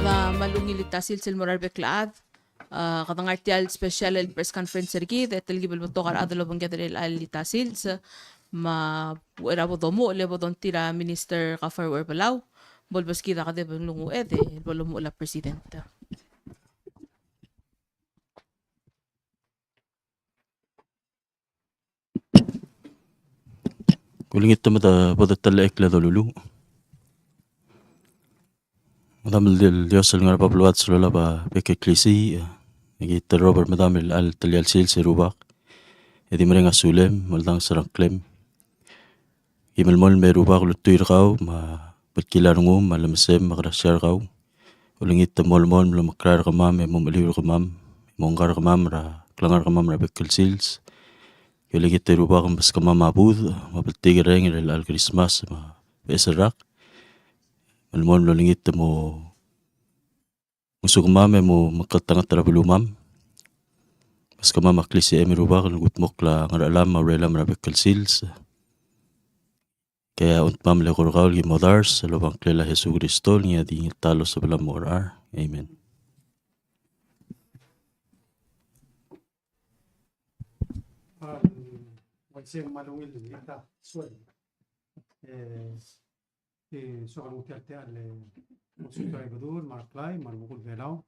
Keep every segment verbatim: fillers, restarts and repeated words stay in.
Me a kmal ungil el ta sils el mo er a rebek el chad. A, kede ngar tia el special el press conference er kid, e telkib el betok a rechad el obengked er chelecha el ta sils, me a uchei er a bo domuchel e bo dongtir a Minister Gaafar Uherbelau, bo lebeskid a kedeb el nguu e de bo lomuchel a President. Kulengit me de bo de telechekl e doluluuch. Medam el Dios el ngar er a bab el uads el olab a bek el klisiich, e ki terrob er medam er chelecha el tia el sils e Rubak, e di mereng a sulem, moldanges er a ngklem. Ki melemolem e Rubak el ultuil er kau, me a belkil a rengum, me a lemesem, me a krasia er kau. Olengit e molemolem el omekrael er kemam, e mo mecheliu er kemam, e mo ngkar er kemam er a klengar er kemam er a bek el sils. Ki olengit e Rubak me beskemam a budech, me a bltikerreng er chelecha el Krismas, me a beches el rak. Melemolem el olengit e mo ngosukemam e mo mekngeltengat er a belumam. Beskemam a klisichem e Rubak el kudmokl a ngerchelam me a urelam er a bek el sils. Ke a ongtemam el eko er kau el ki mo dars, el obengklel a Jesus Kristo, el ngii a di ngii el ta el osebelem el mo cherechar. Amen. A, uaisei me a ungil el ta suel. E, e, soak el nguu tia el techall el, mo subed er a Ibedul, me a Reklai, me a Rubekul Belau,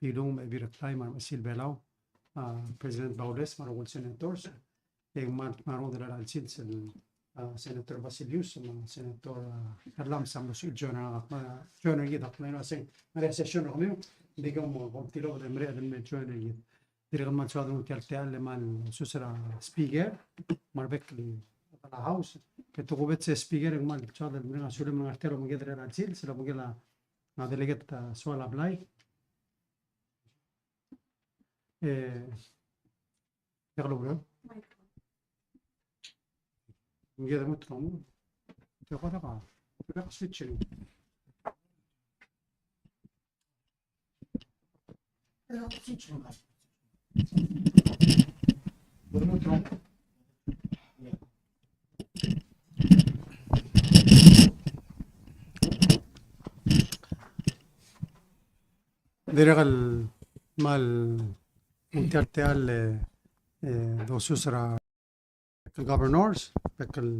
Bilung me a Ebil Reklai, me a Remechesil Belau, a, President Baules, me a rokui el senators, e ng kmal ngar er ngii a sils el, a, Senator Basilius, me a Senator, a, Tellames a mlo sebechir el join er ngak, me a join er kid, ak mle uasei, ngar er ngii a session er kemiu, ng di kom, kom tilobed e mereched el me join er kid. Dirrek el kmal soak el nguu tia el techall el kmal sus er a speaker, me a rebek el House. Ke tokubets e speaker e ng kmal soak el mereng a sulem el ngar tia el obengked er a sils, el obengkel a, a delegate, a, Soalablai. E, diak lobengkel. Ngii a demu tong. Diak, diak, diak switch er ngii. Dirrek el kmal ungil tia el techall, e, e, dosus er a bek el governors, bek el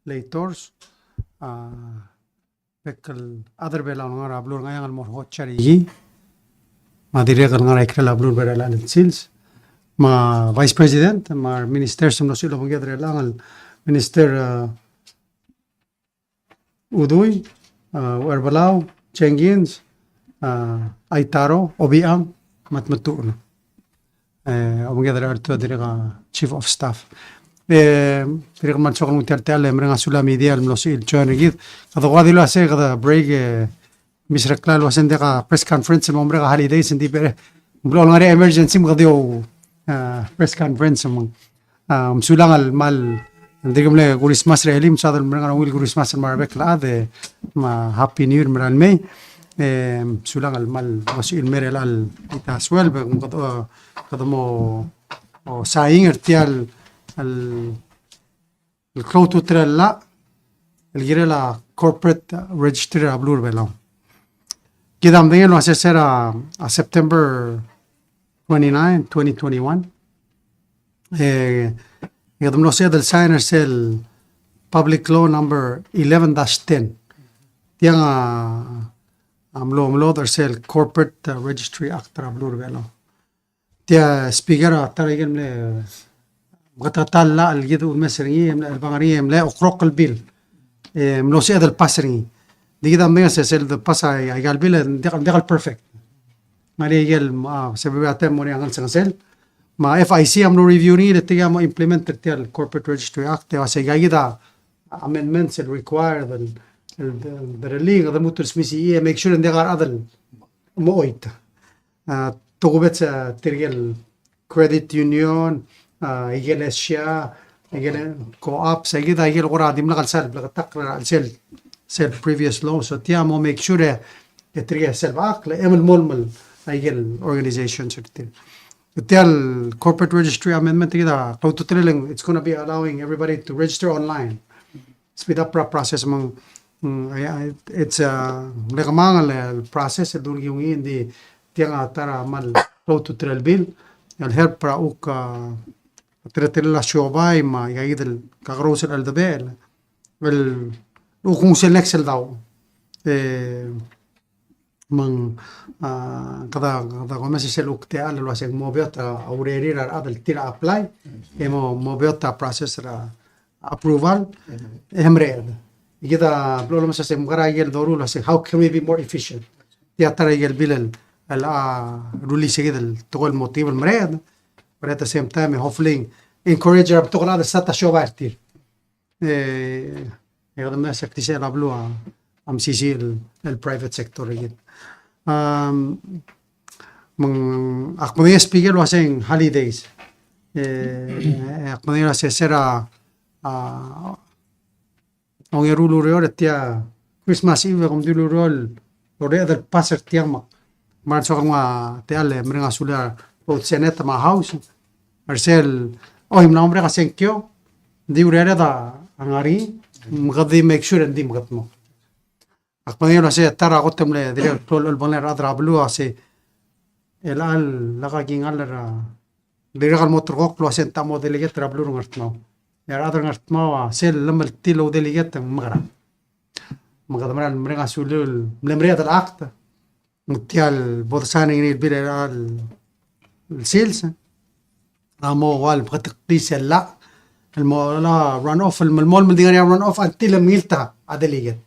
legislators, a, bek el chad er a Belau el ngar er a beluu er a Ngcheangel el mo er a host er a ikei, me a dirrek el ngar er a ikrel a beluu er a Belau el sils, me a Vice President, me a reministers el mlo sebechir el obengked er chelechang, el Minister, a, Udui, a, Uherbelau, Jenkins, a, Aitaro, Obichang, me a Tmetuchl. E, obengked er a rechad el dirrek a Chief of Staff. E, dirrek el kmal soak el nguu tia el techall e mereng a sulem a media el mlo sebechir el join er kid. Kede kuk dilu el uasei kede break, e, Miss Reklai el uasei ng diak a press conference el mo merek a holidays, ng di bere. Ng blo ngar er ngii a emergency me kede di, a, press conference me ng A, mesulang el kmal, ng dirk mle Kurismas er a elii, me soad el mereng a ungil Kurismas el mo er a rebek el chad, e, me a Happy New Year el mei. E, mesulang el kmal, mo sebechir el mei er chelecha el dita sueleb, e, kede, kede mo, o, sain er tia el, el, el klou a ultutelel el kirel a corporate registry er a beluu er a Belau. Kid a medengei el uasei er a, a September twenty-nine, twenty twenty-one. E, e kede mlo sebeched el sign er sel Public Law number eleven dash ten. Tiang a, a mlo, mlo er sel Corporate, uh, Registry Act er a beluu er a Belau. Tia Speaker, a ta er a ikel mle, meketeket el llach el kid a ulemes er ngii, e mle, el bang er ngii, e mle okerokl el bill. E mlo sebeched el pass er ngii. Di kid a medengei se sel de pass a, a ikal bill, e ng diak, diak el perfect. Ngar er ngii a ikel, a, se bebil a taem el mo er ngii a ngelsengesel. Me a F I C a mlo review er ngii, e le tirka a mo implement er tia el Corporate Registry Act, e uase ika kid a amendments el required, el, el, el, el derelii, e kede lmuut el smisichii, e make sure e ng diak a rechad el mo choit. A, tokubets, a, tirke el credit union, a, ikel S I A, ikel co-ops, a, ikel, a, ikel kora dimlak el sal bleketakl er a sel, sel previous law. So tia mo make sure e, e tirke sel bechakl, e melemolem a ikel organizations er tir. Tia el corporate registry amendment, tia kid a klou a ultutelel, it's gonna be allowing everybody to register online. Speed up pro-, process me ng, mm, I, I, it's, uh, mle kemanget el process el dulkiu ngii, ng di tiang a ta er a kmal klou a ultutelel el bill el help er a kuk, uh, teletelel a siobai me a ika kid el kakerous el cheldebechel el kuk nguu sel next el daob. E, Me ng, a, kede, kede omes er sel kuk techall el uase ng mo beot a urerir a rechad el tir a apply, e mo, mo beot a process er a approval, e mereched. E kid a blo lomes er sel mekera ikel doruul el uase, how can we be more efficient? Tia ta er a ikel bill el, el, a, rullii se kid el tekoi el motiv el mereched, but at the same time, hopefully, encourage er a betok el chad el start a siobai er tir. E, e kede mesa kdi sel a beluu a, a mesisiich el, el private sector er kid. Am, me ng, ak medengei a Speaker el uase ng holidays. E, e ak medengei el uase se er a, a, ongeru el ureor e tia Christmas Eve e kom di el ureor el oreched el pass er tiang me ak kmal soak el nguu a techall e mereng a sulir a both Senate me a House er sel, oi, mla mo merek a sengkio, ng di urered a ngar er ngii, me kede di make sure e ng di mekedmokl. Ak medengei el uase ta er a kot el mle dirrek el klou el obengkel a rechad er a beluu a se, el chelecha el lak a kingall er a, dirrek el mo ulterekokl el uase ng techa mo delegate er a beluu er a Ngardmau. E a rechad er a Ngardmau a sel llemeltir el oudelegate e ng mekerang. Me kede mera el mereng a sulir el mle mereched el act. Me tia el bo design er ngii el bill er a el sils a mo ua el meketeklii sel llach el mo ua runoff el melemolem el di ngar er ngii a runoff until e mengilt a delegate.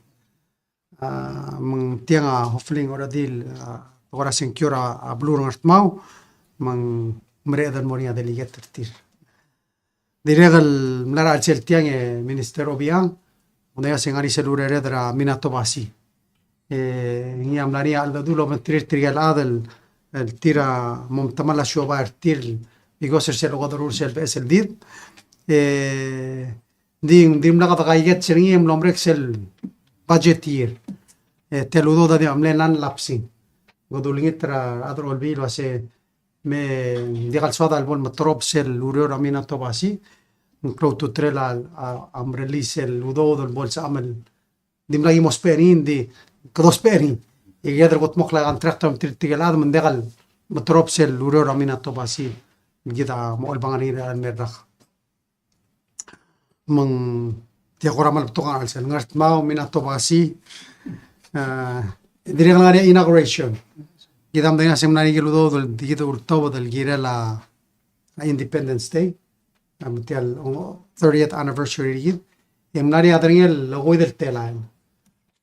A, me ng tiang a hopefully ng already, a, tekoi er a sengkio er a, a beluu er a Ngardmau, me ng mereched el mo er ngii a delegate er tir. Dirrek el mla er a chelsel tiang e Minister Obichang, ng di ua se ng ngar er ngii sel urered er a Minatobasi. E ngii a mla er ngii a cheldecheduch el obengterir tirke el chad el, el tir a mo metemall a siobai er tir, because er sel okedecherur sel beches el did. E ng di, ng dimlak de kaikets er ngii e mlo merek sel budget year. E tia el udoud a di mle non-lapsing. Kede ulengit er a rechad er a Olbiil el ua se me ng diak el soad a lebo el meterob sel ureor er a Minatobasi, ng klou a ultutelel a, a, a mrelease el udoud el bo lsebecham el dimlak ki mo ousbech er ngii, ng di kede ousbech er ngii. E kede kudmokl a contract er tirke el chad me ng diak el meterob sel ureor er a Minatobasi, me kid a mo chelebangel er ngii er a mei el rak. Me ng tia kora mal betok a chelsel Ngardmau, Minatobasi, e dirrek el ngar er ngii a inauguration. Kid a medengei a se ng mla er ngii ikel udoud el di kid a ultobed el kirel a Independence Day, a, me tia el, o, thirtieth anniversary er kid. E ng mla er ngii a derengel el okoid el telael.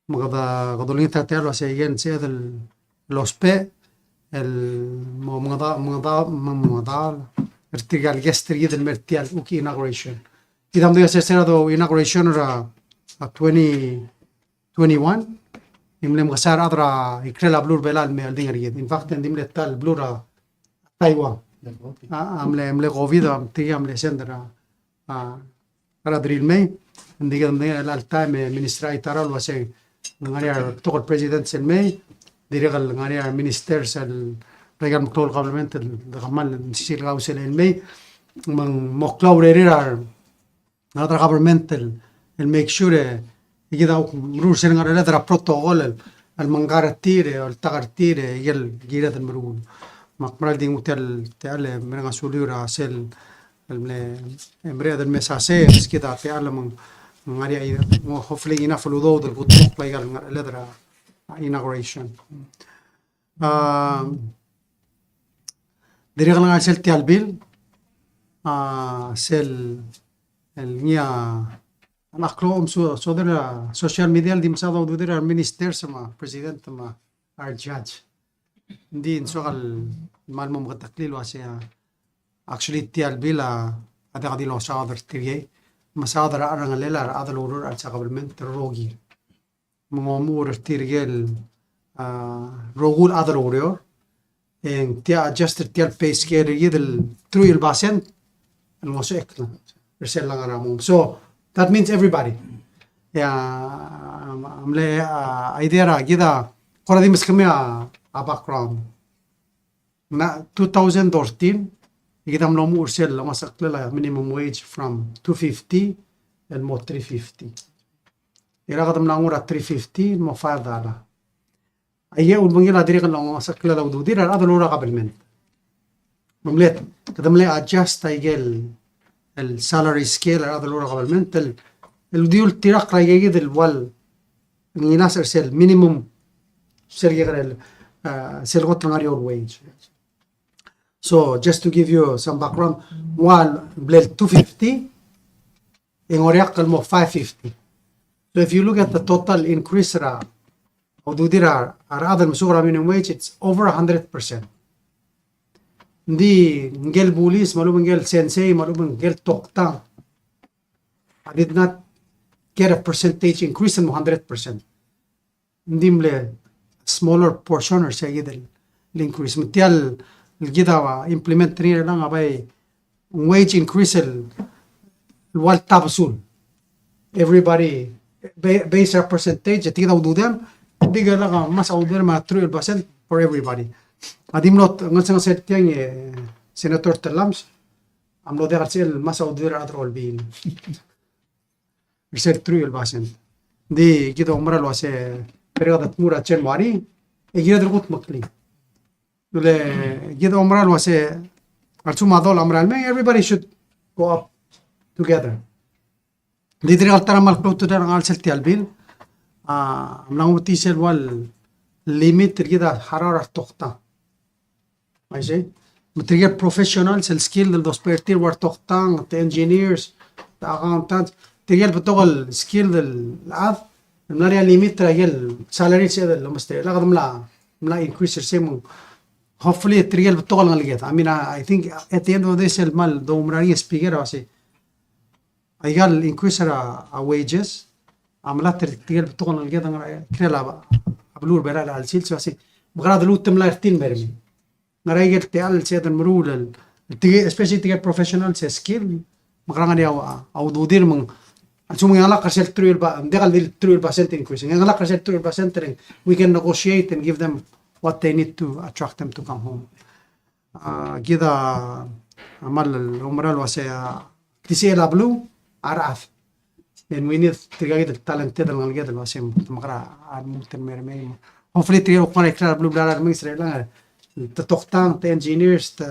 Me kede, kede olengit er a techall el ua se ikel sebeched el ousbech el mo mengeda, mengeda, mo mengeda er tirke el guest er kid el mei er tia el kuk inauguration. Kid a medengei a se er a do inauguration er a, a twenty twenty-one, e ng mle mekesai a rechad er a ikrel a beluu er a Belau el mei el di ngar er kid. In fact, e ng di mle ta el beluu er a Taiwan. A, a mle, mle COVID, a, tirke a mle send er a, a, a rechad er ngii el mei, ng di kid a medengei er chelecha el taem e Minister Aitara el ua se ng ngar er ngii a rebetok el presidents el mei, dirrek el ngar er ngii a ministers el, er aika el meklou el government el, de kmal mesisiich el kausel el mei, me ng mo klou a urerir a, a rechad er a government el, el make sure e, e kid a kuk meruul sel ngar er a protocol el, el mengkar er tir, e oltak er tir, e ikel kired el meruul. Me ak mera el di nguu tia el, tia el, e mereng a suliu er a sel, el mle, e mereched el mesa sei, e meskid a tia el me ng, ngar er ngii a, hopefully enough el udoud el kudmokl aika el ngar er a, a inauguration. A, dirrek el ngar er sel tia el bill, a, sel, el ngii a, a klou a omesodel er a social media el di mesaod a ududir a re ministers me a president me a re judge. Ng di ng soak el kmal mo meketeklii el uasei a, actually tia el bill a, a diak di losaod er tirkei. Mesaod er a cherrengelel a rechad el oureor er a chelsel a government el rokir. Me ng omuchel er tirke el, a, rokui el chad el oureor, e ng tia adjust er tia el pay scale er kid el truich el basent el ngosechekl er sel ngar er a mong. So that means everybody. E a, a mle, a, idea er a kid a, kora di meskemiu a, a background. Ng two thousand thirteen, e kid a mlo muchel er sel ngesecheklel a minimum wage from two fifty el mo three fifty. E a kede mla nguu er a three fifty el mo five dollar. Aike el ulebengel a dirrek el ngesecheklel a ududir a rechad el oureor er a government. Me mle, kede mle adjust aike el, el salary scale a rechad el oureor er a government, el, el di ultirakl er aike kid el ua el ngilasech er sel minimum, sel kekerei el, a, sel kot el ngar er eou el wage. So, just to give you some background, ng ua el mle two fifty, e ng oreakl el mo five fifty. So, if you look at the total increase er a, a ududir a, a rechad el mesuk er a minimum wage, it's over a hundred percent. Ng di ngikel bulis, me a lechub e ngikel sensei, me a lechub e ngikel toktang, a did not get a percentage increase el mo hundred percent. Ng di mle smaller portion er sei kid el increase. Me tia el kid a implement er ngii er chelechang a bai wage increase el, el ua el tabesul. Everybody, ba-, base er a percentage, e tia kid a ududem, ng di kelak a ngmasech a ududem a truich el basent for everybody. A di mlo ngesengesel tiang e Senator Tellames, a mlo diak el sel ngmasech a ududem er a rechad er a Olbiil er sel truich el basent. Ng di kid a oumera el uase, bereked el tmuu er a January, e kired el kudmeklii. Ng di le, kid a oumera el uase, a lsekum a dollar a mera el mei, everybody should go up together. Ng di dirrek el ta er a kmal klou a ultutelel er ngii el sel tia el bill, a, mla nguu tia sel ua el limit er kid a harau er a retoktang. I see. Me tirke el professionals, el skilled, el dousbech er tir el ua retoktang, te engineers, te accountants, tirke el betok el skilled el chad, el mla er ngii a limit er a ikel salary el sebeched el omesterir. Lak de mla, mla increase er sei me ng, hopefully tirke el betok el ngeleked. I mean, I, I think at the end of the day, sel kmal doumerang er ngii a speaker a uase, aika el increase er a, a wages a melatk er tirke el betok el ngeleked, ng kirel a, a beluu er a Belau el sils, se uase, mekerang e de luut el mlai er tir el mer mei. Ngera ikel techall el sebeched el meruul el, tirke, especially tirke el professional se skill, mekerang e ng ngar er ngii a, a ududir me ng, a lsekum ng ngelak er sel truich el ba-, ng diak el di truich el basent increase. Ng ngelak er sel truich el basent e ng, we can negotiate and give them what they need to attract them to come home. A, kid a, a kmal oumera el uase, a, klisichel a beluu a rechad. And we need tirka kid el talented el ngeleked el uase, te mekerang e lmuut el mer mei. Hopefully tirke el kuk ngar er a ikrel a beluu el bla er a remenges er chelechang, te toktang, te engineers, te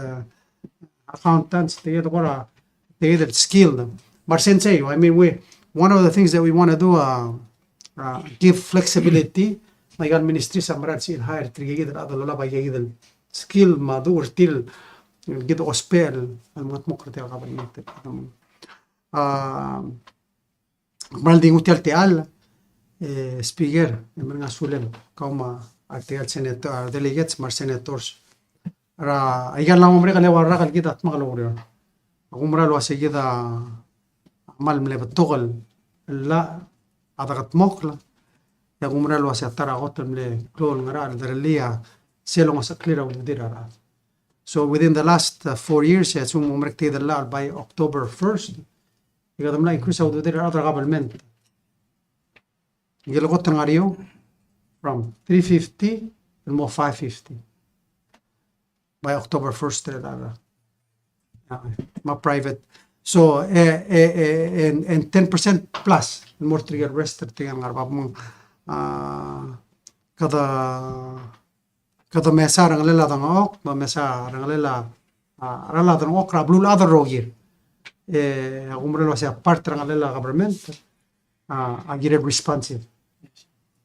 accountants, tirke el kora, tirke el skilled. Me a resensei, I mean, we, one of the things that we want to do, uh, uh, give flexibility, me aika el ministry a mera el sebechir el hire tirke kid el chad el olab aika kid el skill me a duch er tir el kid a ousbech el mengetmokl er tia el government. A, kmal di nguu tia el techall, e, speaker, e mereng a sulem, kau me a tirke el senator, a, delegates, me a re senators. Er a, aika el mla mo merek el eua el rak el kid a dmak el oureor. Ak oumera el uase kid a kmal mle betok el llach a dekedmokl, e ak oumera el uase a ta er a kot el mle klou el ngerachel el derellii a sel ongeseklir a ududir a rechad. So within the last, uh, four years, e a lsekum ng mo merek tia el llach el by October first, e kede mla increase a ududir a rechad er a government. Ngikel kot el ngar er eou, from three fifty el mo five fifty by October first, er a, a, me a private. So, e, e, e, and, and ten percent plus el mo er tirke el rest er tirke el ngar er a bab. Me ng, a, kede Kede mesa er a ngelel a dengchokl, me mesa er a ngelel a, a, er a dengchokl er a beluulechad el rokir. E, a kumerang el uasei a part er a ngelel a government, a, a kirel responsive.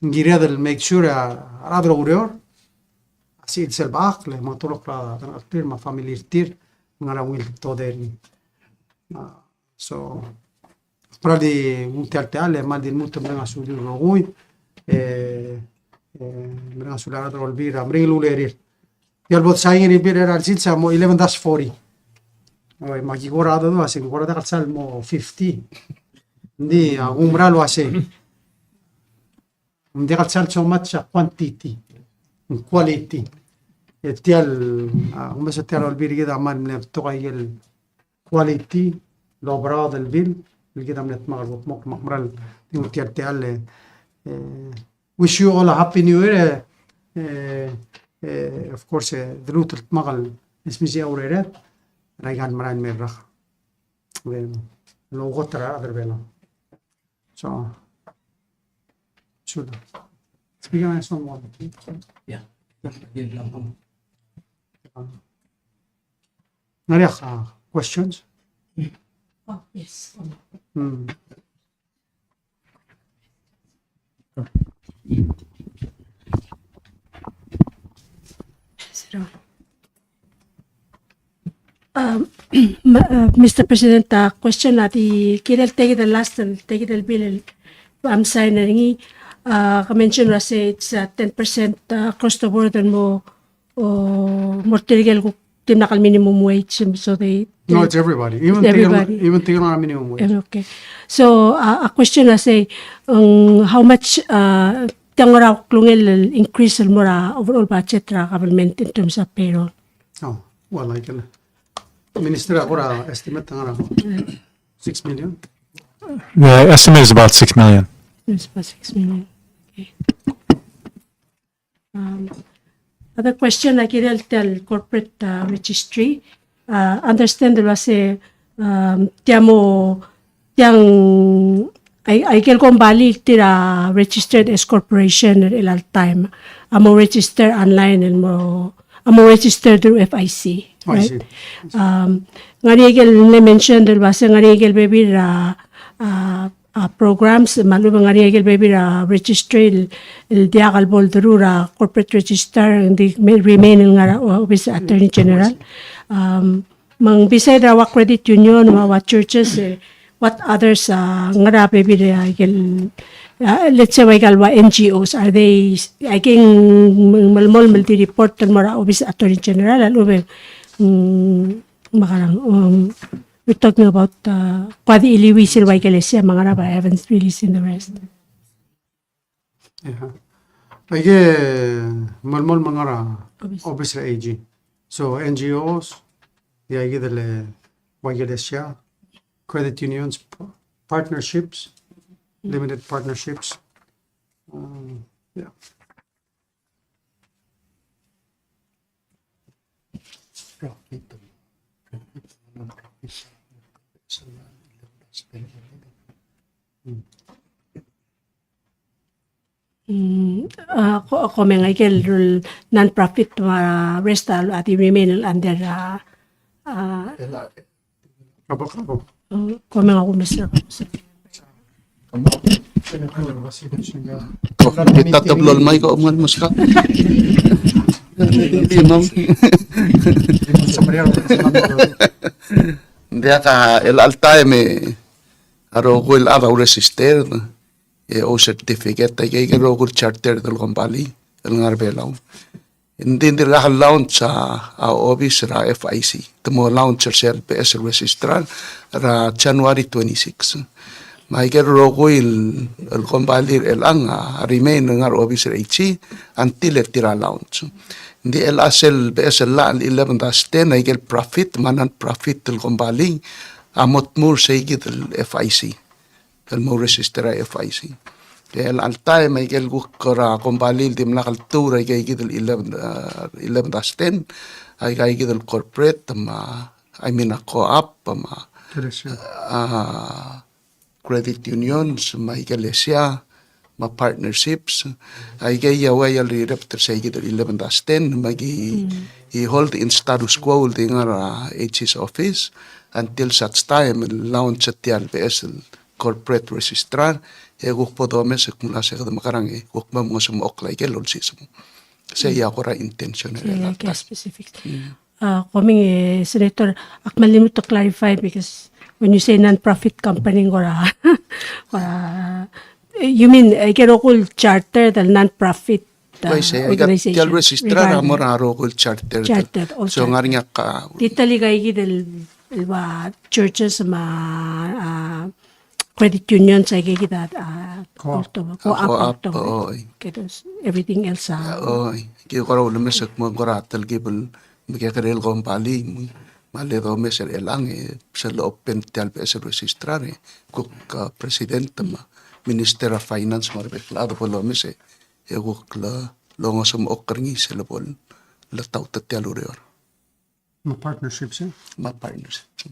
Ng kired el make sure a, a rechad el oureor a sils el bechakl, me a tulok er a dengchokl er tir, me a family er tir, ngar er a ungil todei. A, So, kmal di nguu tia el techall, e kmal di lmuut el mereng a suliu el rokui, e, e, mereng a suliu a rechad er a Olbiil er a meringel el ulerir. Tia el bo design er ngii er a sils a mo eleven dash forty. Oi, me aki kora a dodu a sei, kora diak el sal mo fifty. Ng di, a, kumerang el uasei. Ng diak el sal so much a quantity, quality. E tia el, a, kumes a tia el Olbiil er kid a kmal mle betok a ikel quality el oberaod el bill el kid a mle dmak el kutmokl. Me ak meral di nguu tia el techall, e, e, wish you all a happy new year, e, e, e, of course, e, de lmuut el dmak el smisichii a urered er aika el merael el mei el rak. E, el oukot er a rechad er a Belau. So, should speak on some one. Yeah. Ngar er ngii a, uh, questions? Oh, yes. Hmm. Um, ma-, uh, Mister President, a question a di kirel, take the last, take the bill, am, sign er ngii, uh, ke mention el uasei it's, uh, ten percent, uh, across the board el mo, o mo er tirke el kuk dimlak el minimum wage, so they, no, they, it's everybody. Even tirke el, everybody, even tirke el ngar er a minimum wage. Eh, okay. So, uh, a question a sei, um, how much, uh, tia ng ngera a klungel el increase el mo er a overall budget er a government in terms of payroll? Oh, well, I can, Minister a kora estimate a ngar er a six million? The estimate is about six million. It's about six million. Okay. Um, other question, a kirel tia el corporate, uh, registry. Uh, understand el uasei, um, tia mo, tiang, ai, aikel kombalii el tir a registered as corporation er chelecha el taem a mo register online el mo, a mo register through F I C, right? I see. Um, ngar er ngii aikel mle mention el uasei ngar er ngii aikel bebil er a, a, a, programs, me a lechub e ng ngar er ngii aikel bebil er a registry el, el diak el bo el deruul er a corporate register, ng di me-, remain el ngar er a office er a Attorney General. Um, me ng beside er a ua credit union, me a ua churches, e, what others, a, ngera bebil er aikel, a, let's say, ua ikal ua N G Os, are they, aike ng melemolem el di report el mo er a office er a Attorney General, a lechub e, mm, mekerang, um, we're talking about, uh, kuk di chiliuii sel ua ikelesia me a ngerang, but I haven't really seen the rest. Yeah. Aike melemolem a ngar er a obis er a A G. So N G Os, di aikid el ua ikelesia, credit unions, p-, partnerships, limited partnerships. Uh, yeah. Mm, a, ko-, komeng a ikel non-profit me a rest a di remain under, a, a, Kabo, kabo. Komeng a kumes er a. Oh, kita teblo el mic, ko mengal meskak. Di, Mom. Ng diak a, el alta e me a rokui el chad a register e oucertificate, aike, aike el rokui el charter el kombalii el ngar er a Belau. Ng di dirkak el launch a, a obis er a F I C. Te mo launch er sel beches el registrar er a January twenty-six. Me aike el rokui el, el kombalii er chelechang a remain el ngar er a obis er a A G until e tir a launch. Ng di chelecha sel beches el llach el eleven dash ten, aike el profit me a non-profit el kombalii a mo tmuu er seikid el F I C el mo register er a F I C. E chelecha el taem, aike el kuk er a kombalii el dimlak el tuur er aike, aikid el eleven, a, eleven dash ten, aike, aikid el corporate, me a, I mean, a co-op, me a, a, credit unions, me a ikelesia, me a partnerships. Aikei a ua el rirepit er seikid el eleven dash ten, me aki, mm, i hold in status quo el di ngar er a AG's office until such time el launch er tia el beches el corporate registrar, e kuk bo domes e kmo uase kede mekerang e kuk mo mengesmechokl aikel olsiseb. Sei a kora intention er, sei a kora specific. Mm. Ah, coming, eh, Senator, ak mle lmuut el clarify because when you say non-profit company, kora, kora, eh, you mean, eh, aike el rokui el charter el non-profit, ah, bai sei, aika organization. Tia el registrar a mo er a rokui el charter. Charter, okay. So, ngar er ngii a ka. Di ta el ikaikid el, el ua churches me a, ah, credit unions, aikakid a, ah, co-op. October, ah, co-op, co-op, October. Oi. Okay, those, everything else, ah. Oi, ke kora ulemes e kmo kora telkib el mekekerei el kombalii, me a le domes er chelechang e sel open tia el beches el registrar e kuk, ah, president me a Minister of Finance me a rebek el chad a bo lomes e kuk le, longesmechokl er ngii sel bo le taut er tia el ureor. Me a partnerships, e? Me a partnerships.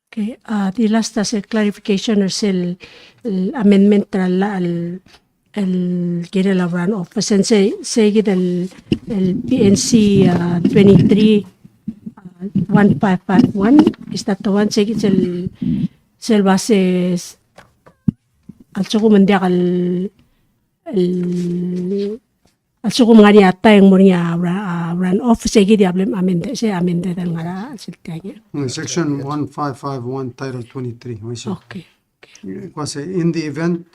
Okay, ah, di last a sel clarification er sel, el amendment er a, el, el kirel a runoff. Sel, se, seikid el, el PNC, ah, twenty-three, ah, one five five one, is that the one? Seikid sel, sel bases, a lsekum ng diak el, el a lsekum ng ngar er ngii a taem el mo er ngii a ra-, a runoff, seikid a bla amended, se amended el ngar er a sel tiang. Mm, section one five five one, title twenty-three, oi sei. Okay, okay. Kua se, in the event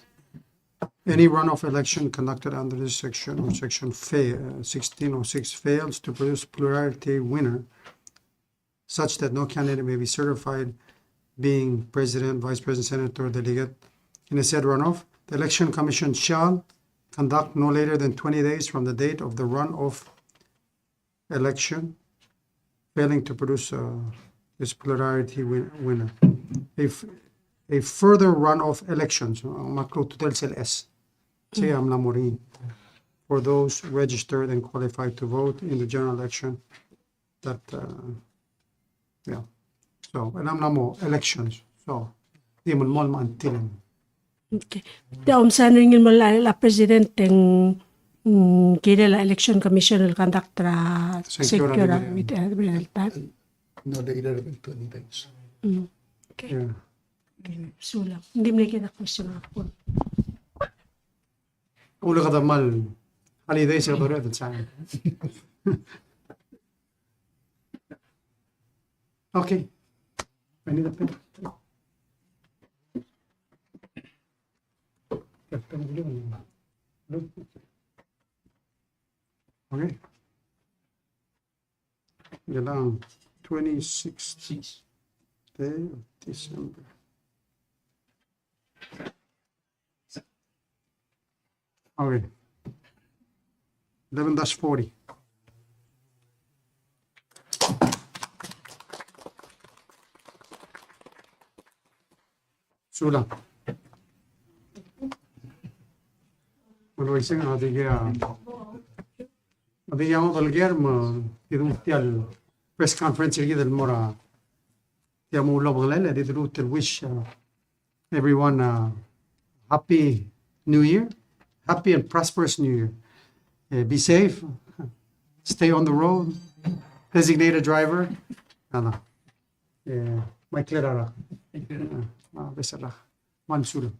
any runoff election conducted under this section or section fa-, uh, sixteen oh six fails to produce plurality winner, such that no candidate may be certified being president, vice president, senator, delegate in a said runoff, the Election Commission shall conduct no later than twenty days from the date of the runoff election, failing to produce, uh, this plurality win-, winner. A f-, a further runoff elections, uh, me a klou a ultutelel sel S. Sei a mla mo er ngii. For those registered and qualified to vote in the general election, that, uh, yeah. So, e ng mla mo elections. So, di melemolem until. Okay. Di omsa ng mo er a, a president e ng, mm, kirel a Election Commission el conduct er a sengkio er a, sengkio er a, with, uh, with the time. No later than twenty days. Mm. Okay. Yeah. Okay. Sulang. Ng di mle kid a question er a Ulekada mal holiday se kede orreched el sain. Okay. I need a pen. Okay. Ngilang twenty-sixth day of December. Okay. Eleven dash forty. Sulang. Well, we sing, a di ke, a di ke a ngodech el ker me di dmu tia el press conference er kid el mo er a tia el mo ulabengelel, e di dmu el wish, uh, everyone, uh, happy New Year, happy and prosperous New Year. Uh, be safe, stay on the road, designate a driver. Nada. Eh, Michael Rara. Thank you. Eh, ah, beserah. Mansul.